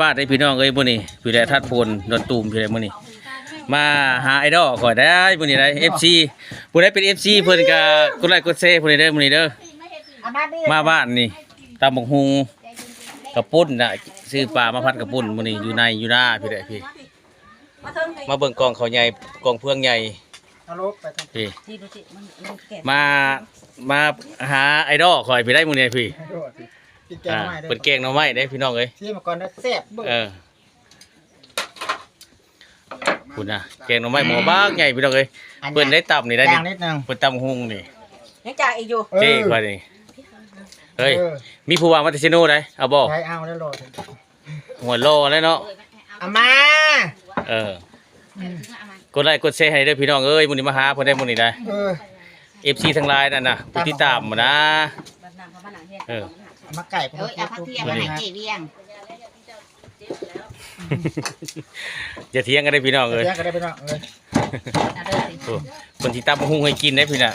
ບາດເດ້ພີ່ນ້ອງເອີຍ ມື້ນີ້ ພີ່ແຫຼະ ທັດພົນ ດອນຕູມ ພີ່ແຫຼະ ມື້ນີ້ ມາຫາໄອດອລຂ້ອຍໄດ້ ມື້ນີ້ໄດ້ ເອັຟຊີ ຜູ້ໃດເປັນ ເອັຟຊີ ເພິ່ນກໍກົດໄລກົດແຊ ຜູ້ໃດເດີ ມື້ນີ້ເດີ ມາບ້ານນີ້ ຕຳບັກຫຸ່ງ ເຂົ້າປຸ້ນນະ ຊື້ປາມາຜັດເຂົ້າປຸ້ນ ມື້ນີ້ ຢູ່ໃນຢູ່ນາ ພີ່ແຫຼະ ພີ່ ມາເບິ່ງກອງເຂົ້າໃຫຍ່ ກອງເຟືອງໃຫຍ່ ເອົາລົບໄປ ພີ່ ມາ ມາຫາໄອດອລຂ້ອຍ ພີ່ໄດ້ ມື້ນີ້ ພີ່ ກິນແກງໜໍ່ໄມ້ເດີ ອ່າ ເພິ່ນແກງໜໍ່ໄມ້ເດ້ພີ່ນ້ອງເອີຍ ຊີມກ່ອນເດີ ແຊບເບີ ເອີ ພຸ້ນນະ ແກງໜໍ່ໄມ້ໝໍ້ບັກໃຫຍ່ພີ່ນ້ອງເອີຍ ອັນ ເພິ່ນໄດ້ຕຳນີ້ໄດ້ນີ້ ເພິ່ນຕຳຫຸ່ງນີ້ ຍັງຈາກອີກຢູ່ ເອີ ເຈ້ຂ້ອຍນີ້ ເຮີ້ຍ ເອີ ມີຜູ້ວ່າມາແຕ່ເຊໂນໄດ໋ ເອົາບໍ່ ໄດ້ ເອົາແລ້ວ ລໍ ຫົວລໍແລ້ວເນາະ ເອົາມາ ເອີ ອືມ ກົດໄລກົດແຊໃຫ້ເດີພີ່ນ້ອງເອີຍ ມື້ນີ້ມາຫາເພິ່ນໄດ້ມື້ນີ້ໄດ໋ ເອີ ເອັຟຊີທັງຫຼາຍນັ້ນນະ ຜູ້ຕິດຕາມນະ ເອີ ມາໃກ້ ເອີ ເອົາຜັກທຽມມາໃຫ້ເຈ້ວຽງ ຢ່າຖຽງກັນເດ້ພີ່ນ້ອງເອີຍ ຢ່າຖຽງກັນເດ້ພີ່ນ້ອງເອີຍ ໂອ້ ເພິ່ນຊິຕຳບັກຫຸ່ງໃຫ້ກິນເດ້ພີ່ນະ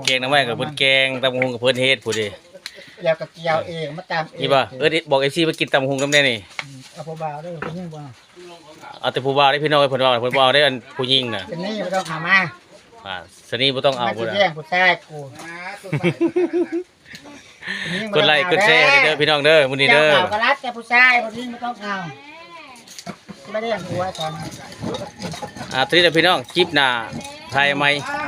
ແກງໜໍ່ໄມ້ກໍເພິ່ນແກງ ຕຳບັກຫຸ່ງກໍເພິ່ນເຮັດພຸ້ນເດ້ ແລ້ວກໍກ່ຽວເອງ ມາຕຳເອງ ນີ້ບໍ່ ເອີ້ນ ບອກເອັຟຊີມາກິນຕຳບັກຫຸ່ງນຳແດ່ນີ້ ເອົາຜູ້ບ່າວເດີ ຜູ້ຍິງບໍ່ ເອົາແຕ່ຜູ້ບ່າວເດ້ພີ່ນ້ອງເອີຍ ເພິ່ນເວົ້າ ເພິ່ນບໍ່ເດ້ອັນຜູ້ຍິງນະ ຊະນີບໍ່ຕ້ອງເອົາມາ ອ່າ ຊະນີບໍ່ຕ້ອງເອົາ ມັນຊິແຍ່ງຜູ້ຊາຍກູ ກົດໄລກົດແຊໃຫ້ເດີພີ່ນ້ອງເດີ ມື້ນີ້ເດີ ເຈົ້າບ່າວກໍລັດແຕ່ຜູ້ຊາຍ ຜູ້ຍິງບໍ່ຕ້ອງເອົາ ຊິມາລ້ຽງຜົວຊັ້ນ ອ່າ ໂອເຄເດີພີ່ນ້ອງ ຄລິບໜ້າຖ່າຍໃໝ່